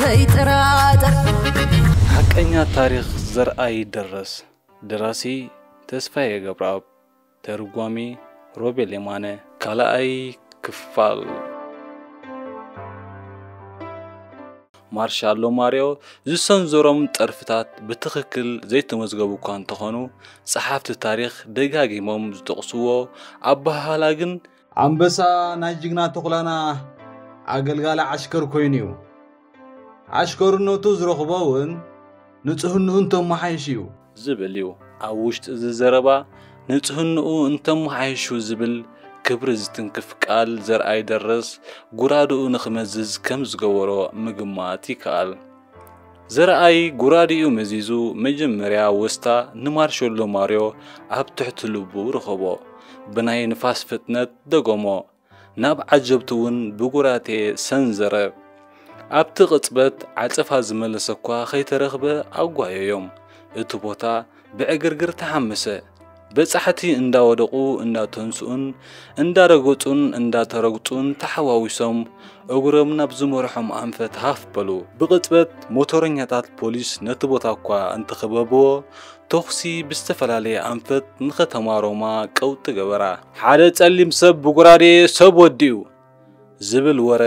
ዘይጠራጠር። ሓቀኛ ታሪኽ ዘርኣይ ደረስ። ደራሲ ተስፋዬ ገብረኣብ። ተርጓሚ ሮቤል የማነ። ካልኣይ ክፋል። ማርሻሎ ማርዮ ዝሰንዘሮም ጠርፍታት ብትኽክል ዘይተመዝገቡ እኳ እንተኾኑ፣ ጸሓፍቲ ታሪኽ ደጋጊሞም ዝጠቕስዎ ኣበሃህላ ግን፣ ኣንበሳ ናይ ጅግና ተኹላና ኣገልጋሊ ዓሽከር ኮይኑ እዩ። ዓሽከርነቱ ዝረኽቦ እውን ንጽህንኡ እንተመሓይሽ እዩ። ዝብል እዩ። ኣብ ውሽጢ እዚ ዘረባ ንጽህንኡ እንተመሓይሹ ዝብል ክብሪ ዝትንክፍ ቃል ዘርኣይ ደረስ ጉራድኡ ንኽመዝዝ ከም ዝገበሮ ምግማት ይከኣል። ዘርኣይ ጉራድኡ መዚዙ መጀመርያ ወስታ ንማርሸሎ ማርዮ ኣብ ትሕቲ ልቡ ረኸቦ። ብናይ ንፋስ ፍጥነት ደገሞ። ናብ ዓጀብቲ እውን ብጉራዴ ሰንዘረ። ኣብቲ ቅጽበት ዓጸፋ ዝመለሰ እኳ ከይተረኽበ ኣጓየዮም። እቲ ቦታ ብዕግርግር ተሓመሰ። በጻሕቲ እንዳወደቑ እንዳተንስኡን እንዳረገጹን እንዳተረግጹን ተሓዋዊሶም እግሮም ናብ ዝመርሖም ኣንፈት ሃፍ በሉ። ብቕጽበት ሞተረኛታት ፖሊስ ነቲ ቦታ እኳ እንተኸበብዎ፣ ተኹሲ ብዝተፈላለየ ኣንፈት ንከተማ ሮማ ቀውጢ ገበራ። ሓደ ጸሊም ሰብ ብጉራዴ ሰብ ወዲኡ ዝብል ወረ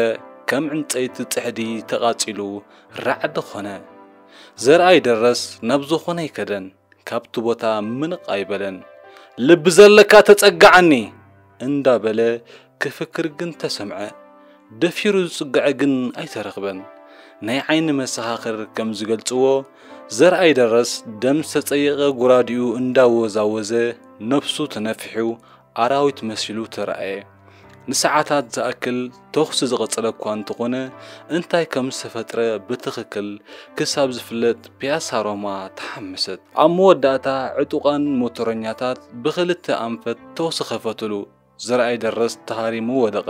ከም ዕንጸይቲ ጽሕዲ ተቓጺሉ ራዕዲ ኾነ። ዘርኣይ ደረስ ናብ ዝኾነ ኣይከደን፣ ካብቲ ቦታ ምንቕ ኣይበለን። ልቢ ዘለካ ተጸግዓኒ እንዳበለ ክፍክር ግን ተሰምዐ። ደፊሩ ዝጽግዐ ግን ኣይተረኽበን። ናይ ዓይኒ መሰኻኽር ከም ዝገልጽዎ፣ ዘርኣይ ደረስ ደም ዝተጸየቐ ጉራዲኡ እንዳወዛወዘ ነፍሱ ተነፊሑ ኣራዊት መሲሉ ተራእየ። ንሰዓታት ዝኣክል ተኹሲ ዝቐጸለ እኳ እንተኾነ፣ እንታይ ከም ዝተፈጥረ ብትኽክል ክሳብ ዝፍለጥ ፒያሳ ሮማ ተሓመሰት። ኣብ መወዳእታ ዕጡቓን ሞተረኛታት ብኽልተ ኣንፈት ተኹሲ ከፈትሉ። ዘርኣይ ደረስ ተሃሪሙ ወደቐ።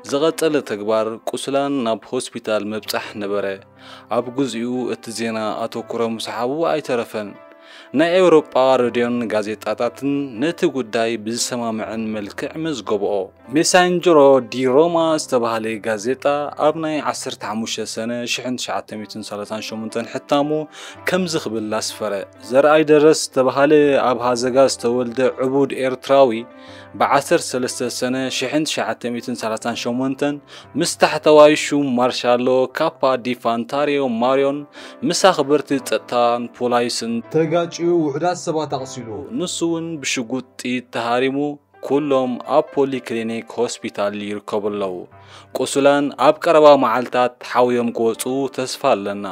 ዝቐጸለ ተግባር ቁስላን ናብ ሆስፒታል ምብጻሕ ነበረ። ኣብ ግዚኡ እቲ ዜና ኣተኩሮ ምስሓቡ ኣይተረፈን። ናይ ኤውሮጳ ሬድዮን ጋዜጣታትን ነቲ ጉዳይ ብዝሰማምዐን መልክዕ መዝገብኦ። ሜሳንጀሮ ዲ ሮማ ዝተባህለ ጋዜጣ ኣብ ናይ ዓሰርተ ሓሙሽተ ሰነ ሽሕን ትሽዓተ ሚእትን ሰላሳን ሸሞንተን ሕታሙ ከምዚ ክብል ኣስፈረ። ዘርኣይ ደረስ ዝተባህለ ኣብ ሃዘጋ ዝተወልደ ዕቡድ ኤርትራዊ ብ ዓሰርተ ሰለስተ ሰነ ሽሕን ትሽዓተ ሚእትን ሰላሳን ሸሞንተን ምስ ታሕተዋይ ሹም ማርሻሎ ካፓ ዲ ፋንታሪዮ ማርዮን ምስ ኣኽበርቲ ጸጥታን ፖላይስን ተጋጭዩ ውሑዳት ሰባት ኣቕሲሉ። ንሱ እውን ብሽጉጥ ጥይት ተሃሪሙ። ኩሎም ኣብ ፖሊክሊኒክ ሆስፒታል ይርከቡ ኣለዉ። ቁሱላን ኣብ ቀረባ መዓልታት ሓውዮም ክወጹ ተስፋ ኣለና።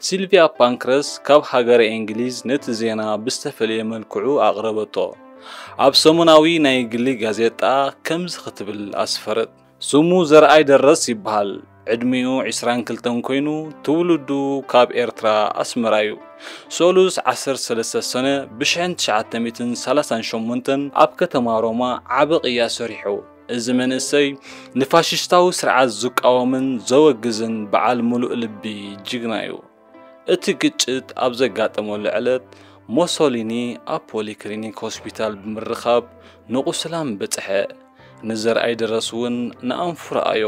ሲልቪያ ፓንክረስ ካብ ሃገረ እንግሊዝ ነቲ ዜና ብዝተፈለየ መልክዑ ኣቕረበቶ። ኣብ ሰሙናዊ ናይ ግሊ ጋዜጣ ከምዚ ክትብል ኣስፈረት። ስሙ ዘርኣይ ደረስ ይበሃል። ዕድሚኡ ዕስራን ክልተን ኮይኑ፣ ትውልዱ ካብ ኤርትራ ኣስመራ እዩ። ሰሉስ ዓሰርተ ሰለስተ ሰነ ብሽሕን ትሽዓተ ሚእትን ሰላሳን ሸሞንተን ኣብ ከተማ ሮማ ዓቢ ቅያ ሰሪሑ። እዚ መንእሰይ ንፋሽስታዊ ስርዓት ዝቃወምን ዘወግዝን በዓል ምሉእ ልቢ ጅግና እዩ። እቲ ግጭት ኣብ ዘጋጠመሉ ዕለት ሞሶሊኒ ኣብ ፖሊክሊኒክ ሆስፒታል ብምርኻብ ንቁስላን በጽሐ። ንዘርኣይ ደረስ እውን ንኣንፉ ረኣዮ።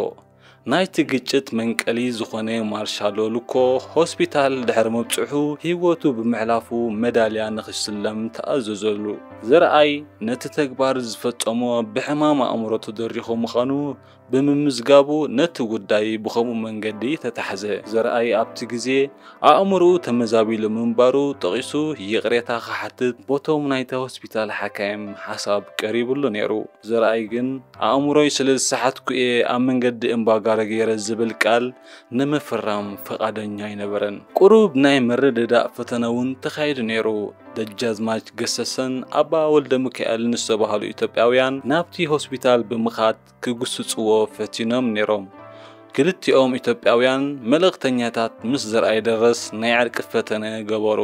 ናይቲ ግጭት መንቀሊ ዝኾነ ማርሻሎ ሉኮ ሆስፒታል ድሕሪ ምብጽሑ ህይወቱ ብምሕላፉ መዳልያ ንኽሽለም ተኣዘዘሉ። ዘርኣይ ነቲ ተግባር ዝፈጸሞ ብሕማም ኣእምሮ ተደሪኹ ምዃኑ ብምምዝጋቡ ነቲ ጉዳይ ብኸምኡ መንገዲ ተታሕዘ። ዘርኣይ ኣብቲ ግዜ ኣእምሮኡ ተመዛቢሉ ምንባሩ ጠቒሱ ይቕሬታ ክሓትት ቦቶም ናይቲ ሆስፒታል ሓካይም ሓሳብ ቀሪብሉ ነይሩ። ዘርኣይ ግን ኣእምሮይ ስለ ዝሰሓትኩ እየ ኣብ መንገዲ እምባጋረ ገይረ ዝብል ቃል ንምፍራም ፈቓደኛ ኣይነበረን። ቁሩብ ናይ ምርድዳእ ፈተነ እውን ተኻይዱ ነይሩ። ደጃዝማች ገሰሰን ኣባ ወልደ ሚካኤልን ዝተባህሉ ኢትዮጵያውያን ናብቲ ሆስፒታል ብምኻድ ክግስጽዎ ፈቲኖም ነይሮም። ክልቲኦም ኢትዮጵያውያን መልእኽተኛታት ምስ ዘርኣይ ደረስ ናይ ዕርቂ ፈተነ ገበሩ።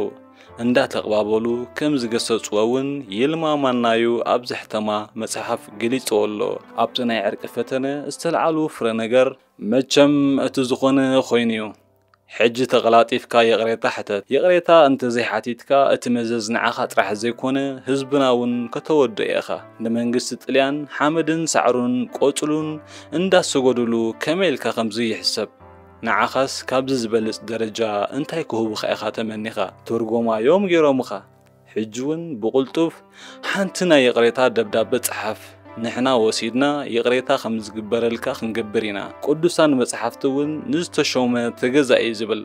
እንዳተቕባበሉ ከም ዝገሰጽዎ እውን ይልማ ማናዩ ኣብ ዘሕተማ መጽሓፍ ገሊጽዎ ኣሎ። ኣብቲ ናይ ዕርቂ ፈተነ ዝተልዓሉ ፍረ ነገር መቸም እቲ ዝኾነ ኮይኑ እዩ። ሕጂ ተቐላጢፍካ ይቕሬታ ሕተት። ይቕሬታ እንተዘይሓቲትካ እቲ መዘዝ ንዓኻ ጥራሕ ዘይኮነ ህዝብና እውን ከተወድኦ ኢኻ። ንመንግስቲ ጥልያን ሓመድን ሳዕሩን ቆጽሉን እንዳሰገዱሉ ከመይ ኢልካ ከምዚ ይሕሰብ? ንዓኻስ ካብዚ ዝበልጽ ደረጃ እንታይ ክህቡኻ ኢኻ ተመኒኻ? ተርጎማዮም ገይሮምኻ። ሕጂ እውን ብቕልጡፍ ሓንቲ ናይ ይቕሬታ ደብዳበ ጸሓፍ። ንሕና ወሲድና ይቕሬታ ከም ዝግበረልካ ክንገብር ኢና። ቅዱሳን መጽሓፍቲ እውን ንዝተሾመ ተገዛኢ ዝብል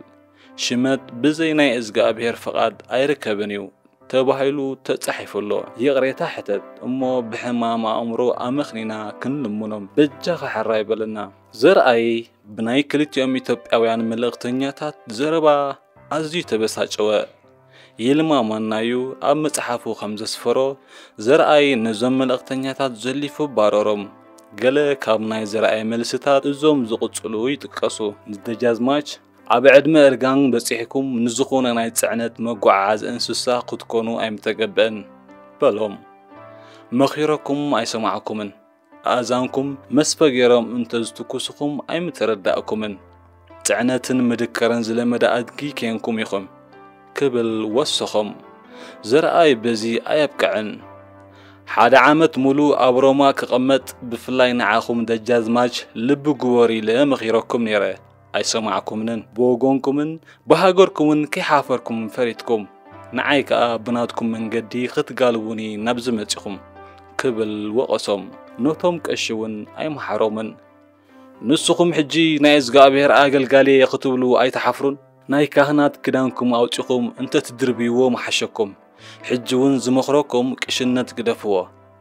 ሽመት ብዘይ ናይ እዝግኣብሔር ፍቓድ ኣይርከብን እዩ ተባሂሉ ተጻሒፉ ኣሎ። ይቕሬታ ሕተት እሞ ብሕማም ኣእምሮ ኣመኽኒና ክንልምኖም በጃኻ ሕራይ በለና። ዘርኣይ ብናይ ክልቲኦም ኢትዮጵያውያን መልእኽተኛታት ዘረባ ኣዝዩ ተበሳጨወ። ይልማ ማናዩ ኣብ መጽሓፉ ከም ዘስፈሮ፣ ዘርኣይ ነዞም መልእኽተኛታት ዘሊፉ ባረሮም። ገለ ካብ ናይ ዘርኣይ መልስታት እዞም ዝቕጽሉ ይጥቀሱ። ንደጃዝማች፣ ኣብ ዕድመ እርጋን በጺሕኩም ንዝኾነ ናይ ጽዕነት መጓዓዓዚ እንስሳ ክትኮኑ ኣይምተገብአን በሎም። መኺረኩም ኣይሰማዕኩምን። ኣእዛንኩም መስፈ ገይሮም እንተዝትኩስኹም ኣይምተረዳእኩምን። ጽዕነትን ምድከርን ዝለመደ ኣድጊ ኬንኩም ኢኹም ክብል ወሰኾም። ዘርኣይ በዚ ኣየብቅዐን። ሓደ ዓመት ሙሉ ኣብ ሮማ ክቐመጥ ብፍላይ ንዓኹም ደጃዝማች ልቢ ግበሩ ኢለ መኺረኩም ነይረ። ኣይሰማዕኩምንን። ብወገንኩምን ብሃገርኩምን ከይሓፈርኩም ፈሪድኩም። ንዓይ ከኣ ብናትኩም መንገዲ ክትጋልቡኒ ናብዚ መጺኹም ክብል ወቐሶም። ነቶም ቀሺ እውን ኣይመሓሮምን። ንስኹም ሕጂ ናይ እግዚኣብሔር ኣገልጋሊ ክትብሉ ኣይትሓፍሩን? ናይ ካህናት ክዳንኩም ኣውጺኹም እንተትድርብይዎ ምሓሸኩም። ሕጂ እውን ዝመኽረኩም ቅሽነት ግደፍዎ።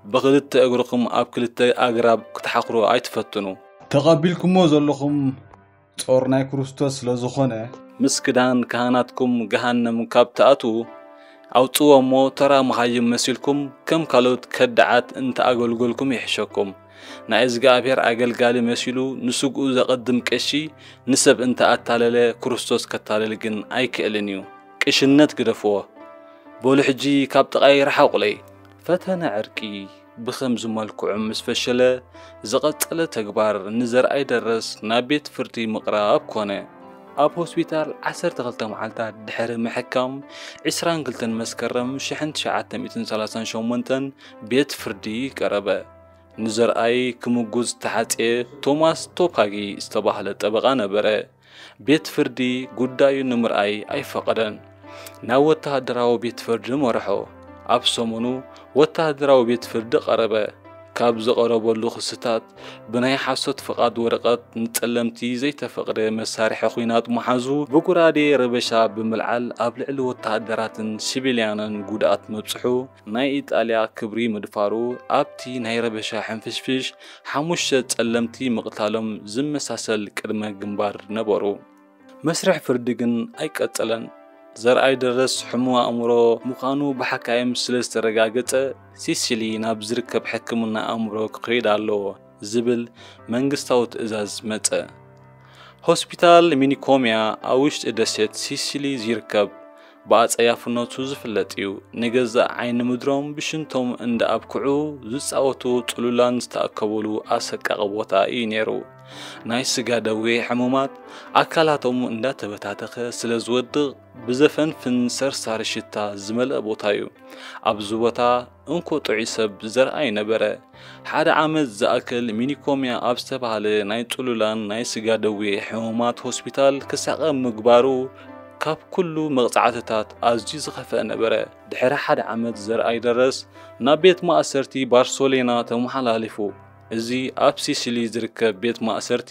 ብኽልተ እግርኹም ኣብ ክልተ ኣግራብ ክትሓኽሩ ኣይትፈትኑ። ተቐቢልኩሞ ዘለኹም ጾር ናይ ክርስቶስ ስለ ዝኾነ፣ ምስ ክዳን ካህናትኩም ገሃነም ካብ ትኣትዉ፣ ኣውጽዎ እሞ ተራ መሃይም መሲልኩም ከም ካልኦት ከዳዓት እንተኣገልገልኩም ይሕሸኩም። ናይ እግዚኣብሔር ኣገልጋሊ መሲሉ ንስግኡ ዘቐድም ቀሺ ንሰብ እንተኣታለለ ክርስቶስ ከታልል ግን ኣይክእልን እዩ። ቅሽነት ግደፍዎ። በሉ ሕጂ ካብ ጥቓይ ረሓቑለይ። ፈተነ ዕርቂ ብኸምዚ መልክዑ ምስ ፈሸለ፣ ዝቐጸለ ተግባር ንዘርኣይ ደረስ ናብ ቤት ፍርዲ ምቕራብ ኮነ። ኣብ ሆስፒታል ዓሰርተ ክልተ መዓልታት ድሕሪ ምሕካም፣ ዕስራን ክልተን መስከረም ሽሕን ትሽዓተ ሚእትን ሰላሳን ሸሞንተን ቤት ፍርዲ ቀረበ። ንዘርኣይ ክምጉዝ ዝተሓጽየ ቶማስ ቶፓጊ ዝተባህለ ጠበቓ ነበረ። ቤት ፍርዲ ጉዳዩ ንምርኣይ ኣይፈቐደን። ናብ ወተሃደራዊ ቤት ፍርዲ መርሖ። ኣብ ሰሙኑ ወተሃደራዊ ቤት ፍርዲ ቀረበ። ካብ ዝቐረበሉ ክስታት፣ ብናይ ሓሶት ፍቓድ ወረቐት ንጸለምቲ ዘይተፈቕደ መሳርሒ ኲናት ምሓዙ፣ ብጉራዴ ረበሻ ብምልዓል ኣብ ልዕሊ ወተሃደራትን ሲቪልያንን ጉድኣት ምብጽሑ፣ ናይ ኢጣልያ ክብሪ ምድፋሩ፣ ኣብቲ ናይ ረበሻ ሕንፍሽፍሽ ሓሙሽተ ጸለምቲ ምቕታሎም ዝመሳሰል ቅድመ ግንባር ነበሩ። መስርሕ ፍርዲ ግን ኣይቀጸለን። ዘርኣይ ደረስ ሕሙም ኣእምሮ ምዃኑ ብሓካይም ስለ ዝተረጋገጸ፣ ሲሲሊ ናብ ዝርከብ ሕክምና ኣእምሮ ክኸይድ ኣለዎ ዝብል መንግስታዊ ትእዛዝ መጸ። ሆስፒታል ሚኒኮምያ ኣብ ውሽጢ ደሴት ሲሲሊ ዝርከብ ብኣጸያፍነቱ ዝፍለጥ እዩ። ንገዛእ ዓይኒ ምድሮም ብሽንቶም እንዳ ኣብክዑ ዝጻወቱ ጽሉላን ዝተኣከቡሉ ኣሰቃቒ ቦታ እዩ ነይሩ። ናይ ስጋ ደዌ ሕሙማት ኣካላቶም እንዳተበታተኸ ስለ ዝወድቕ ብዘፈንፍን ሰርሳሪ ሽታ ዝመልአ ቦታ እዩ። ኣብዚ ቦታ እንኮ ጥዑይ ሰብ ዘርኣይ ነበረ። ሓደ ዓመት ዝኣክል ሚኒኮምያ ኣብ ዝተባህለ ናይ ጽሉላን ናይ ስጋ ደዌ ሕሙማት ሆስፒታል ክሳቐ ምግባሩ ካብ ኩሉ መቕጻዕትታት ኣዝዩ ዝኸፍአ ነበረ። ድሕሪ ሓደ ዓመት ዘርኣይ ደረስ ናብ ቤት ማእሰርቲ ባርሶሌና ተመሓላሊፉ። እዚ ኣብ ሲሲሊ ዝርከብ ቤት ማእሰርቲ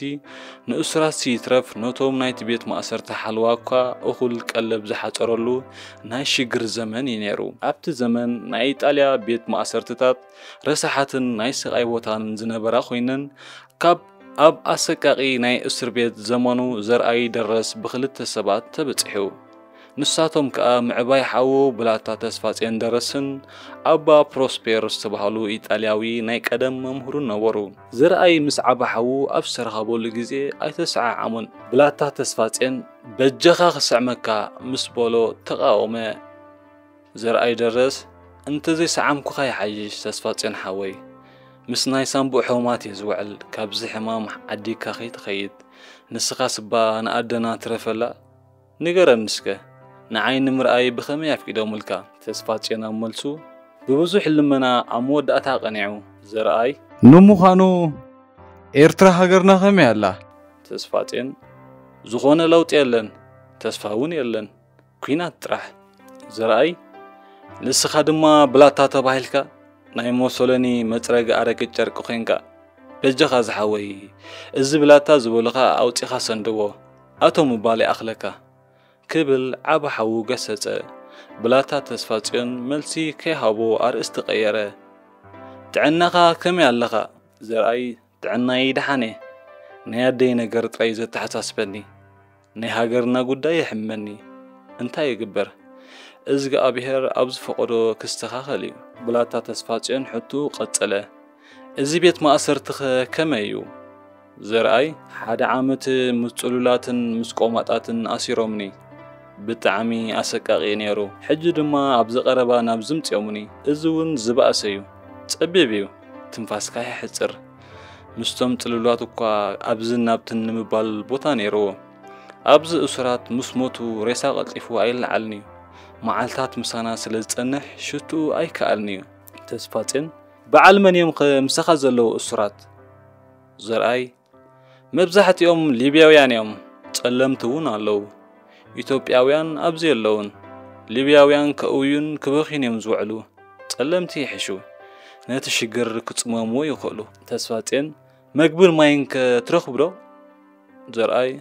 ንእሱራት ይትረፍ ነቶም ናይቲ ቤት ማእሰርቲ ሓለዋ እኳ እኹል ቀለብ ዝሓጸረሉ ናይ ሽግር ዘመን እዩ ነይሩ። ኣብቲ ዘመን ናይ ኢጣልያ ቤት ማእሰርትታት ረሳሓትን ናይ ስቓይ ቦታን ዝነበራ ኮይነን፣ ካብ ኣብ ኣሰቃቒ ናይ እስር ቤት ዘመኑ ዘርኣይ ደረስ ብኽልተ ሰባት ተበጺሑ። ንሳቶም ከኣ ምዕባይ ሓዉ ብላታ ተስፋጽዮን ደረስን ኣባ ፕሮስፔር ዝተባህሉ ኢጣልያዊ ናይ ቀደም መምህሩን ነበሩ። ዘርኣይ ምስ ዓቢ ሓዉ ኣብ ዝተራኸበሉ ግዜ ኣይተሰዓዓሙን። ብላታ ተስፋጽዮን በጃኻ ክስዕመካ ምስ በሎ ተቓወመ። ዘርኣይ ደረስ እንተዘይሰዓምኩኻ ይሓይሽ ተስፋጽዮን ሓወይ፣ ምስ ናይ ሳንቡእ ሕሙማት እየ ዝውዕል፣ ካብዚ ሕማም ዓዲግካ ከይትኸይድ፣ ንስኻስ እባ ንኣደና ትረፈላ። ንገረኒ እስከ፣ ንዓይ ንምርኣይ ብኸመይ ኣፍቂዶምልካ? ተስፋጽዮን ኣብ መልሱ፣ ብብዙሕ ልመና ኣብ መወዳእታ ቀኒዑ። ዘርኣይ፣ ንምዃኑ ኤርትራ ሃገርና ከመይ ኣላ? ተስፋጽዮን፣ ዝኾነ ለውጢ የለን፣ ተስፋ እውን የለን፣ ኲናት ጥራሕ። ዘርኣይ፣ ንስኻ ድማ ብላታ ተባሂልካ ናይ ሞሶሎኒ መጽረጊ ኣረቂ ጨርቂ ኮይንካ። በጃኻ ዝሓወይ፣ እዚ ብላታ ዝበሉኻ ኣውጺኻ ሰንድዎ፣ ኣቶ ምባል ይኣኽለካ። ክብል ዓቢ ሓዉ ገሰጸ። ብላታ ተስፋጽዮን መልሲ ከይሃቦ ኣርእስቲ ቀየረ። ጥዕናኻ ከመይ ኣለኻ? ዘርኣይ፣ ጥዕናይ ደሓን እየ። ናይ ኣደይ ነገር ጥራይ ዘተሓሳስበኒ። ናይ ሃገርና ጉዳይ የሕመኒ። እንታይ ይግበር? እዝግኣብሄር ኣብ ዝፈቐዶ ክስተኻኸል እዩ። ብላታ ተስፋጽዮን ሕቱ ቀጸለ። እዚ ቤት ማእሰርትኸ ከመይ እዩ? ዘርኣይ፣ ሓደ ዓመት ምስ ጽሉላትን ምስ ቆማጣትን ኣሲሮምኒ። ብጣዕሚ ኣሰቃቂ ነይሩ። ሕጂ ድማ ኣብዚ ቀረባ ናብዚ ምጽኦምኒ። እዚ እውን ዝበኣሰ እዩ። ጸቢብ እዩ። ትንፋስካ የሕጽር። ምስቶም ጽሉላት እኳ ኣብዝን ናብትን ንምባል ቦታ ነይርዎ። ኣብዚ እሱራት ምስ ሞቱ ሬሳ ቀልጢፉ ኣይለዓልን እዩ። መዓልታት ምሳና ስለ ዝጸንሕ ሽትኡ ኣይከኣልን እዩ። ተስፋጽዮን፣ በዓል መን እዮም ኸ ምሳኻ ዘለዉ እሱራት? ዘርኣይ፣ መብዛሕትኦም ሊብያውያን እዮም። ጸለምቲ እውን ኣለዉ። ኢትዮጵያውያን ኣብዚ የለውን። ሊብያውያን ከእውዩን ክበኽዩን እዮም ዝውዕሉ። ጸለምቲ ይሕሹ። ነቲ ሽግር ክጽመምዎ ይኽእሉ። ተስፋጽዮን፣ መግብን ማይን ከ ትረኽቡ ዶ? ዘርኣይ፣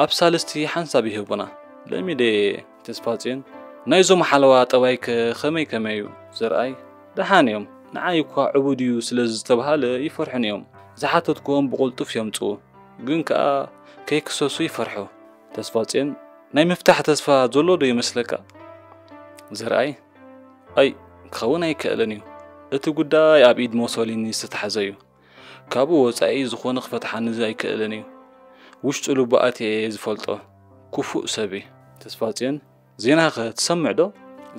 ኣብ ሳልስቲ ሓንሳብ ይህቡና። ለሚደ። ተስፋጽዮን፣ ናይዞም ሓለዋ ጠባይ ከ ኸመይ ከመይ እዩ? ዘርኣይ፣ ደሓን እዮም። ንዓይ እኳ ዕቡድ እዩ ስለ ዝተባሃለ ይፈርሑን እዮም። ዝሓተትክዎም ብቕልጡፍ የምጽኡ። ግን ከኣ ከይክሰሱ ይፈርሑ። ተስፋጽዮን፣ ናይ ምፍታሕ ተስፋ ዘሎ ዶ ይመስለካ? ዘርኣይ፣ ኣይ፣ ክኸውን ኣይክእልን እዩ። እቲ ጉዳይ ኣብ ኢድ ሞሶሊኒ ዝተታሕዘ እዩ። ካብኡ ወጻኢ ዝኾነ ክፈትሓኒ ኣይክእልን እዩ። ውሽጡ ልቡ ኣትየ እየ ዝፈልጦ። ክፉእ ሰብ እዩ። ተስፋጽዮን፣ ዜናኸ ትሰምዕ ዶ?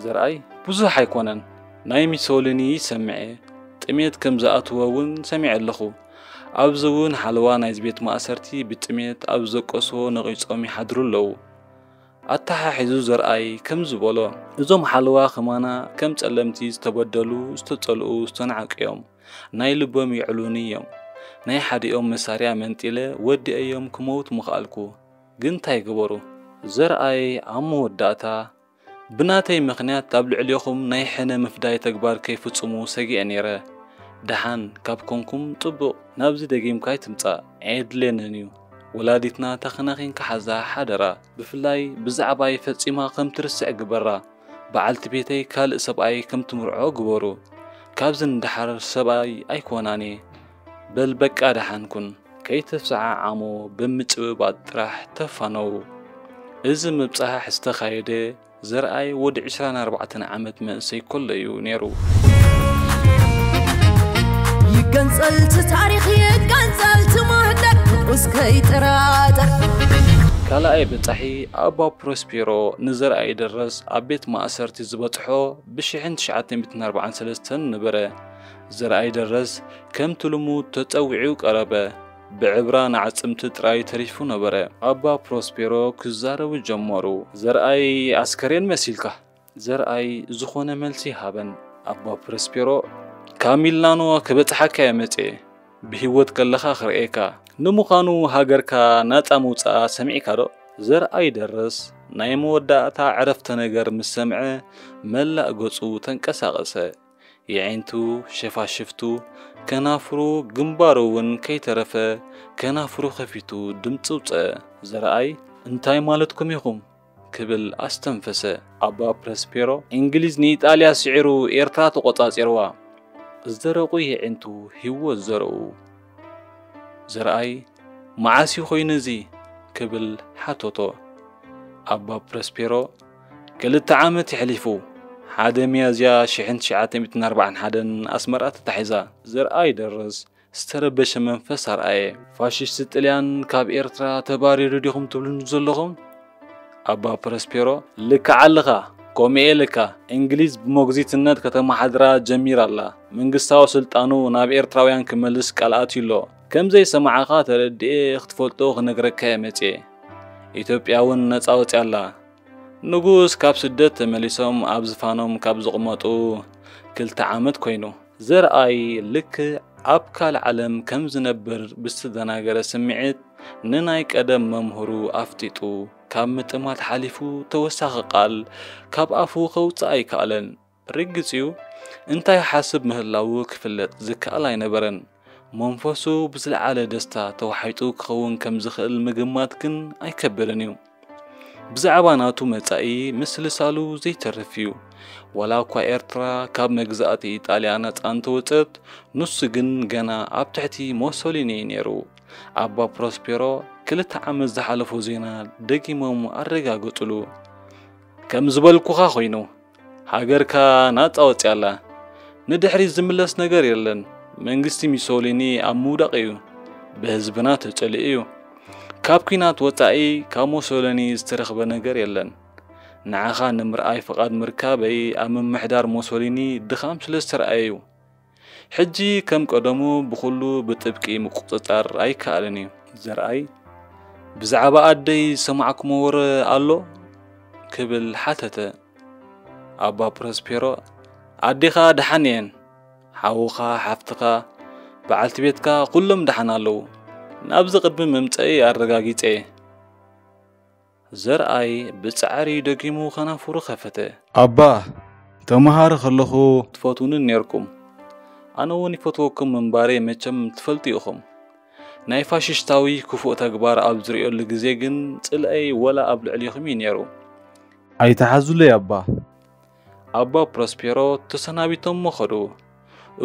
ዘርኣይ፣ ብዙሕ ኣይኮነን። ናይ ሚሶሊኒ ይሰምዕ እየ። ጥሜት ከም ዝኣትዎ እውን ሰሚዐ ኣለኹ። ኣብዚ እውን ሓለዋ ናይዚ ቤት ማእሰርቲ ብጥሜት ኣብ ዘቀስዎ ነቒጾም ይሓድሩ ኣለዉ። ኣተሓሒዙ ዘርኣይ ከምዚ በሎ፣ እዞም ሓለዋ ከማና ከም ጸለምቲ ዝተበደሉ፣ ዝተጸልኡ፣ ዝተናዕቁ እዮም። ናይ ልቦም ይዕሉኒ እዮም። ናይ ሓዲኦም መሳርያ መንጢለ ወዲኤዮም ክመውት ምኽኣልኩ። ግን እንታይ ግበሩ? ዘርኣይ ኣብ መወዳእታ፣ ብናተይ ምኽንያት ኣብ ልዕሌኹም ናይ ሕነ ምፍዳይ ተግባር ከይፍጽሙ ሰጊኤ ነይረ። ደሓን ካብ ኮንኩም ጽቡቕ፣ ናብዚ ደጊምካ ኣይትምጻእ፣ ኣየድልየንን እዩ። ወላዲትና ተኸናኺንካ ሓዛ ሓደራ። ብፍላይ ብዛዕባይ ፈጺማ ከም ትርስዕ ግበራ። በዓልቲ ቤተይ ካልእ ሰብኣይ ከም ትምርዖ ግበሩ። ካብዚ ንደሓር ሰብኣይ ኣይኮናን እየ። በል በቃ ደሓን ኩን። ከይትሰዓዓሙ ብምጭብባጥ ጥራሕ ተፋነዉ። እዚ ምብጻሕ ዝተኻየደ ዘርኣይ ወዲ ዕስራን ኣርባዕተን ዓመት መንእሰይ ከሎ እዩ ነይሩ። ይገንጸል እቲ ታሪኽ፣ ይገንጸል እቲ ማህደር፣ ንጉስ ከይጠራጠር። ካልኣይ በጻሒ ኣባ ፕሮስፔሮ ንዘርኣይ ደረስ ኣብ ቤት ማእሰርቲ ዝበጽሖ ብሽሕን ትሽዓተ ሚእትን ኣርባዓን ሰለስተን ነበረ። ዘርኣይ ደረስ ከምቲ ልሙድ ተጸዊዑ ቀረበ። ብዕብራን ኣዕጽምቲ ጥራይ ተሪፉ ነበረ። ኣባ ፕሮስፔሮ ክዛረቡ ጀመሩ። ዘርኣይ ኣስከሬን መሲልካ። ዘርኣይ ዝኾነ መልሲ ሃበን። ኣባ ፕሮስፔሮ፣ ካብ ሚላኖ ክበጽሓካ እየ መጽኤ። ብህይወት ከለኻ ክርእየካ። ንምዃኑ ሃገርካ ናጻ ምውጻኣ ሰሚዕካ ዶ? ዘርኣይ ደረስ ናይ መወዳእታ ዕረፍተ ነገር ምስ ሰምዐ መላእ ገጹ ተንቀሳቐሰ። የዒንቱ፣ ሸፋሽፍቱ፣ ከናፍሩ፣ ግንባሩ እውን ከይተረፈ ከናፍሩ ከፊቱ ድምጺ ኣውጽአ። ዘርኣይ፣ እንታይ ማለትኩም ኢኹም? ክብል ኣስተንፈሰ። ኣባ ፕሮስፔሮ፣ እንግሊዝ ንኢጣልያ ስዒሩ ኤርትራ ተቖጻጺርዋ። ዝደረቑ የዒንቱ ህይወት ዘርኡ። ዘርኣይ፣ መዓስ እዩ ኮይኑ እዚ? ክብል ሓተቶ። ኣባ ፕሮስፔሮ፣ ክልተ ዓመት የሕሊፉ። ሓደ ሚያዝያ ሽሕን ትሽዓተ ሚእትን ኣርባዓን ሓደን ኣስመራ ተታሒዛ። ዘርኣይ ደረስ ዝተረበሸ መንፈስ ኣርኣየ። ፋሽስት ጥልያን ካብ ኤርትራ ተባሪሩ ዲኹም ትብሉኒ ዘለኹም? ኣባ ፕሮስፔሮ፣ ልክዕ ኣለኻ። ከምኡ ኢልካ፣ እንግሊዝ ብሞግዚትነት ከተመሓድራ ጀሚራ ኣላ። መንግስታዊ ስልጣኑ ናብ ኤርትራውያን ክመልስ ቃል ኣትዩ ኣሎ። ከም ዘይሰማዕኻ ተረዲኤ ክትፈልጦ ክነግረካ እየ መጽኤ። ኢትዮጵያ እውን ነጻ ወጺኣ ኣላ። ንጉስ ካብ ስደት ተመሊሶም ኣብ ዝፋኖም ካብ ዝቕመጡ ክልተ ዓመት ኮይኑ። ዘርኣይ ልክዕ ኣብ ካልእ ዓለም ከም ዝነብር ብዝተደናገረ ስምዒት ንናይ ቀደም መምህሩ ኣፍጢጡ፣ ካብ ምጥማት ሓሊፉ ተወሳኺ ቃል ካብ ኣፉ ከውጽእ ኣይከኣለን። ርግጽ እዩ፣ እንታይ ሓስብ ምህላዉ ክፍለጥ ዝከኣል ኣይነበረን። መንፈሱ ብዝለዓለ ደስታ ተዋሒጡ ክኸውን ከም ዝኽእል ምግማት ግን ኣይከብድን እዩ። ብዛዕባ ናቱ መጻኢ ምስልሳሉ ዘይተርፍ እዩ። ዋላ እኳ ኤርትራ ካብ መግዛእቲ ኢጣልያ ነጻ እንተወጸት፣ ንሱ ግን ገና ኣብ ትሕቲ ሞሶሊኒ እዩ ነይሩ። ኣባ ፕሮስፔሮ ክልተ ዓመት ዝሓለፎ ዜና ደጊሞም ኣረጋገጹሉ። ከም ዝበልኩኻ ኮይኑ፣ ሃገርካ ናጻ ወጺኣላ። ንድሕሪት ዝምለስ ነገር የለን። መንግስቲ ሚሶሊኒ ኣብ ምውዳቕ እዩ። ብህዝብና ተጸሊኡ እዩ። ካብ ኲናት ወጻኢ ካብ ሞሶሊኒ ዝተረኽበ ነገር የለን። ንዓኻ ንምርኣይ ፍቓድ ምርካበይ ኣብ ምምሕዳር ሞሶሊኒ ድኻም ስለ ዝተረኣየ እዩ። ሕጂ ከም ቀደሙ ብኹሉ ብጥብቂ ምቁጽጻር ኣይከኣልን እዩ። ዘርኣይ፣ ብዛዕባ ኣደይ ዝሰማዕኩሞ ወረ ኣሎ? ክብል ሓተተ። ኣባ ፕሮስፔሮ፣ ኣዴኻ ደሓን እየን። ሓውኻ፣ ሓፍትኻ፣ በዓልቲ ቤትካ ኩሎም ደሓን ኣለዉ። ናብዚ ቅድሚ ምምጸኢ ኣረጋጊጸ እየ። ዘርኣይ ብጻዕሪ ደጊሙ ከናፍሩ ከፈተ። ኣባ፣ ተመሃሪ ከለኹ ትፈትውኒ ኔርኩም። ኣነ እውን ይፈትወኩም ምንባረይ መቸም ትፈልጡ ኢኹም። ናይ ፋሽስታዊ ክፉእ ተግባር ኣብ ዝርእየሉ ግዜ ግን ጽልኣይ ወላ ኣብ ልዕሊኹም እዩ ኔሩ። ኣይትሓዙለይ ኣባ። ኣባ ፕሮስፔሮ ተሰናቢቶሞ ኸዱ።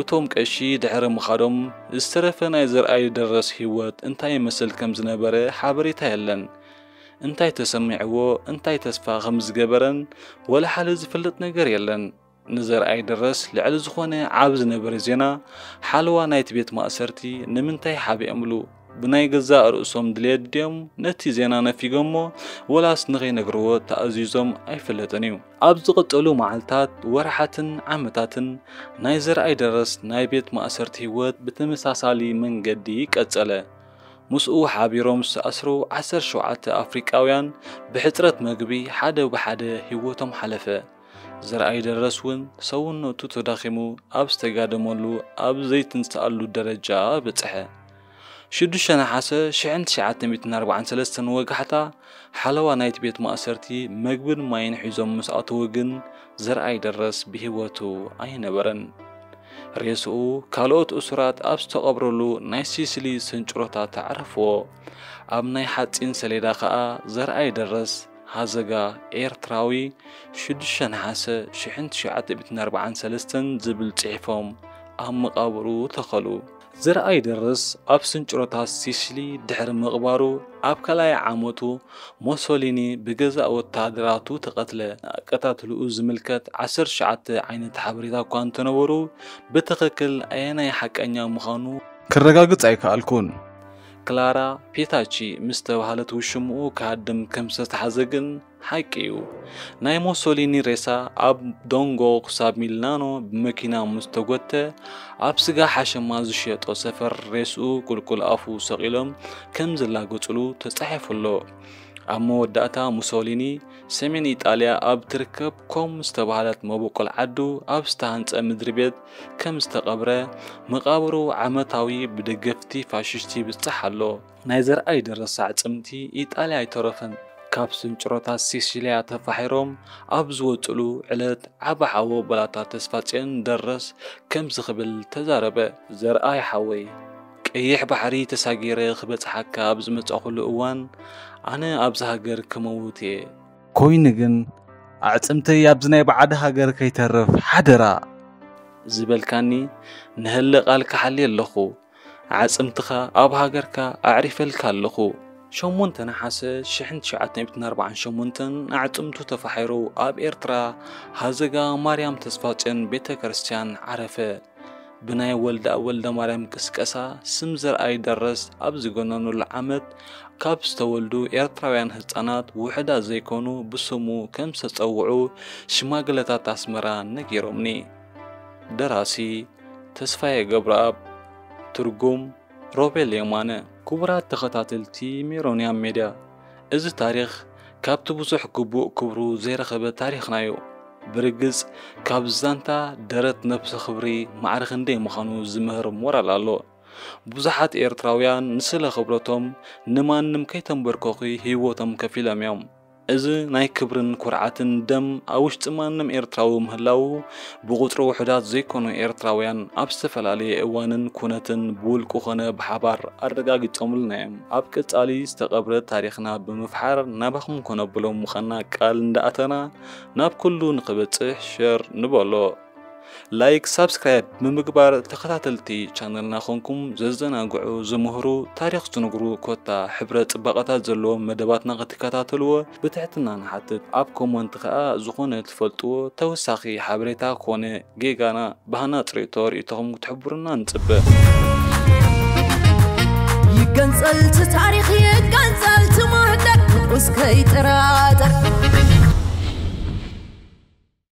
እቶም ቀሺ ድሕሪ ምኻዶም ዝተረፈ ናይ ዘርኣይ ደረስ ህይወት እንታይ ይመስል ከም ዝነበረ ሓበሬታ የለን። እንታይ ተሰሚዕዎ፣ እንታይ ተስፋ ከም ዝገበረን ወላ ሓደ ዝፍለጥ ነገር የለን። ንዘርኣይ ደረስ ልዕሊ ዝኾነ ዓቢ ዝነበረ ዜና ሓለዋ ናይቲ ቤት ማእሰርቲ ንምንታይ ሓቢኦምሉ? ብናይ ገዛእ ርእሶም ድሌት ድዮም ነቲ ዜና ነፊጎሞ፣ ወላስ ንኸይነግርዎ ተኣዚዞም ኣይፍለጥን እዩ። ኣብ ዝቕጽሉ መዓልታት፣ ወርሓትን ዓመታትን ናይ ዘርኣይ ደረስ ናይ ቤት ማእሰርቲ ህይወት ብተመሳሳሊ መንገዲ ቀጸለ። ምስኡ ሓቢሮም ዝተኣስሩ ዓሰርተ ሸውዓተ ኣፍሪቃውያን ብሕጽረት መግቢ ሓደ ብሓደ ህይወቶም ሓለፈ። ዘርኣይ ደረስ እውን ሰውነቱ ተዳኺሙ ኣብ ዝተጋደመሉ ኣብ ዘይትንስኣሉ ደረጃ በጽሐ። ሽዱሽተ ነሓሰ ሽሕን ትሽዓተ ሚእትን ኣርባዓን ሰለስተን ወጋሕታ ሓለዋ ናይቲ ቤት ማእሰርቲ መግብን ማይን ሒዞም ምስ ኣተዉ ግን ዘርኣይ ደረስ ብህይወቱ ኣይነበረን። ሬስኡ ካልኦት እሱራት ኣብ ዝተቐብረሉ ናይ ሲሲሊ ስንጭሮታት ኣዕረፍዎ። ኣብ ናይ ሓጺን ሰሌዳ ኸኣ ዘርኣይ ደረስ ሃዘጋ ኤርትራዊ ሽዱሽተ ነሓሰ ሽሕን ትሽዓተ ሚእትን ኣርባዓን ሰለስተን ዝብል ጽሒፎም ኣብ መቓብሩ ተኸሉ። ዘርኣይ ደረስ ኣብ ስንጭሮታት ሲሲሊ ድሕሪ ምቕባሩ ኣብ ካልኣይ ዓመቱ ሞሶሊኒ ብገዛእ ወተሃደራቱ ተቐትለ። ኣቀታትልኡ ዝምልከት ዓሰርተ ትሽዓተ ዓይነት ሓበሬታ እኳ እንተነበሩ ብትኽክል ኣየናይ ሓቀኛ ምዃኑ ክረጋግጽ ኣይከኣልኩን። ክላራ ፔታቺ ምስ ተባህለት ውሽምኡ ክሃድም ከም ዝተታሕዘ ግን ሓቂ እዩ። ናይ ሞሶሊኒ ሬሳ ኣብ ዶንጎ ክሳብ ሚላኖ ብመኪና ምስ ተጎተ፣ ኣብ ስጋ ሓሸማ ዝሸጦ ሰፈር ሬስኡ ቁልቁል ኣፉ ሰቒሎም ከም ዝላገጹሉ ተጻሒፉ ኣሎ። ኣብ መወዳእታ ሙሶሊኒ ሰሜን ኢጣልያ ኣብ ትርከብ ኮም ዝተባህለት መበቆል ዓዱ ኣብ ዝተሃንጸ ምድሪ ቤት ከም ዝተቐብረ፣ መቓብሩ ዓመታዊ ብደገፍቲ ፋሽስት ይብጻሕ ኣሎ። ናይ ዘርኣይ ደረስ ኣዕጽምቲ ኢጣልያ ኣይተረፈን። ካብ ስንጭሮታት ሲሲልያ ተፋሒሮም ኣብ ዝወጽሉ ዕለት ዓቢ ሓው ባላታ ተስፋጽዮን ደረስ ከምዚ ክብል ተዛረበ። ዘርኣይ ሓወይ፣ ቀይሕ ባሕሪ ተሳጊረ ክበጽሓካ ኣብ ዝመጻእኩሉ እዋን ኣነ ኣብዚ ሃገር ክመውት እየ። ኮይኑ ግን ኣዕጽምተይ ኣብዚ ናይ ባዕዲ ሃገር ከይተርፍ ሓደራ ዝበልካኒ ንህለ ቃል ክሓሊ ኣለኹ። ኣዕጽምትኻ ኣብ ሃገርካ ኣዕሪፈልካ ኣለኹ። ሸሞንተ ነሓሰ ሽሕን ትሽዓተ ሚእትን ኣርባዓን ሸሞንተን ኣዕጽምቱ ተፋሒሩ ኣብ ኤርትራ ሃዘጋ ማርያም ተስፋጽዮን ቤተ ክርስቲያን ዓረፈ። ብናይ ወልዳ ወልደ ማርያም ቅስቀሳ ስም ዘርኣይ ደረስ ኣብ ዝገነኑሉ ዓመት ካብ ዝተወልዱ ኤርትራውያን ህጻናት ውሑዳት ዘይኮኑ ብስሙ ከም ዝተጸውዑ ሽማግለታት ኣስመራ ነጊሮምኒ። ደራሲ ተስፋዬ ገብረኣብ። ትርጉም ሮቤል የማነ። ክቡራት ተኸታተልቲ ሜሮንያም ሜድያ፣ እዚ ታሪኽ ካብቲ ብዙሕ ግቡእ ክብሩ ዘይረኸበ ታሪኽና እዩ። ብርግጽ ካብ ዛንታ ደረት ነብሰ ክብሪ ማዕረ ክንደይ ምዃኑ ዝምህር ሞራል ኣሎ። ብዙሓት ኤርትራውያን ንስለ ክብረቶም ንማንም ከይተንበርከኹ ህይወቶም ከፊሎም እዮም። እዚ ናይ ክብርን ኩርዓትን ደም ኣብ ውሽጢ ማንም ኤርትራዊ ምህላዉ ብቑጽሪ ውሑዳት ዘይኮኑ ኤርትራውያን ኣብ ዝተፈላለየ እዋንን ኩነትን ብውልቁ ኮነ ብሓባር ኣረጋጊጾምልና እዮም። ኣብ ቀጻሊ ዝተቐብረ ታሪኽና ብምፍሓር ናባኹም ከነብሎ ምዃንና ቃል እንዳኣተና ናብ ኩሉ ንኽበጽሕ ሸር ንበሎ። ላይክ ሳብስክራይብ ብምግባር ተኸታተልቲ ቻነልና ኮንኩም ዘዘናግዑ ዝምህሩ ታሪኽ ዝነግሩ ኮታ ሕብረ ጽባቐታት ዘለዎም መደባትና ክትከታተልዎ ብትሕትና ንሓትት። ኣብ ኮመንት ከኣ ዝኾነ ትፈልጥዎ ተወሳኺ ሓበሬታ ኮነ ጌጋና ባህና ጽሬቶ ርእይቶኹም ክትሕብሩና ንጽበ። ይገንጸል እቲ ታሪኽ ይገንጸል እቲ ማህደር ንጉስ ከይጠራጠር